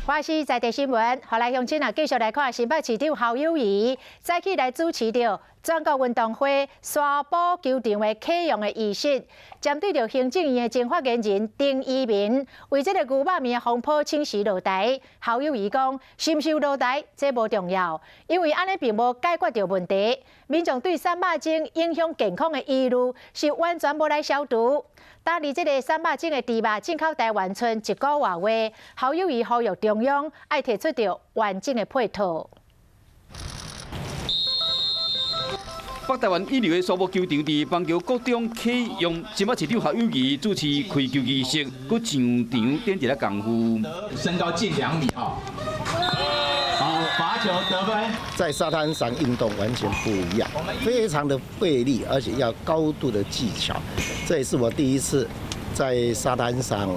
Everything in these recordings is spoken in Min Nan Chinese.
華視在地新聞，予來鄉親啊，繼續來看新北市長侯友宜早起來主持著全國運動會沙埔球場的啟用的儀式，針對著行政院的前發言人丁怡銘為這個牛肉麵的風波請辭落台，侯友宜講，是毋是有落台，這無重要，因為按呢並無解決著問題。民眾對瘦肉精影響健康的疑慮是完全無來消除。今日這个瘦肉精的豬肉進口台灣賰一個外月，侯友宜呼籲中央愛提出著完整的配套。北台灣一流的沙埔球場佇板橋國中啟用，新北市長侯友宜主持開球儀式，閣上場點一下功夫。身高近2米啊！好，罰球得分。在沙灘上運動完全不一樣，非常的費力，而且要高度的技巧。這也是我第一次在沙灘上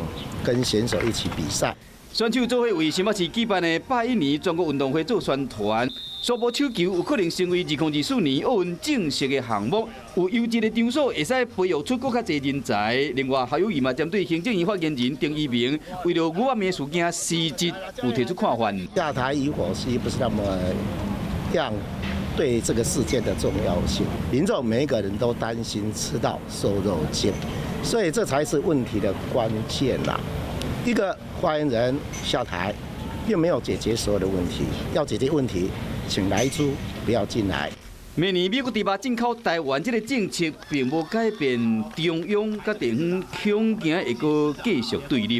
跟選手一起比賽。選手做伙為新北市舉辦的101年全國運動會做宣傳。沙埔手球有可能成為2024年奧運正式的項目，有優質的場所會使培育出閣較濟人才。另外，侯友宜嘛針對行政院發言人丁怡銘為著牛肉麵事件辭職，有提出看法。下台與否是不是那麼樣對這個事件的重要性？民眾每一個人都擔心吃到瘦肉精，所以這才是問題的關鍵啦。一個發言人下台，並沒有解決所有的問題，要解決問題，請萊豬不要進來。明年美國豬肉進口台灣這个政策並無改變，中央佮地方恐驚會閣繼續對立。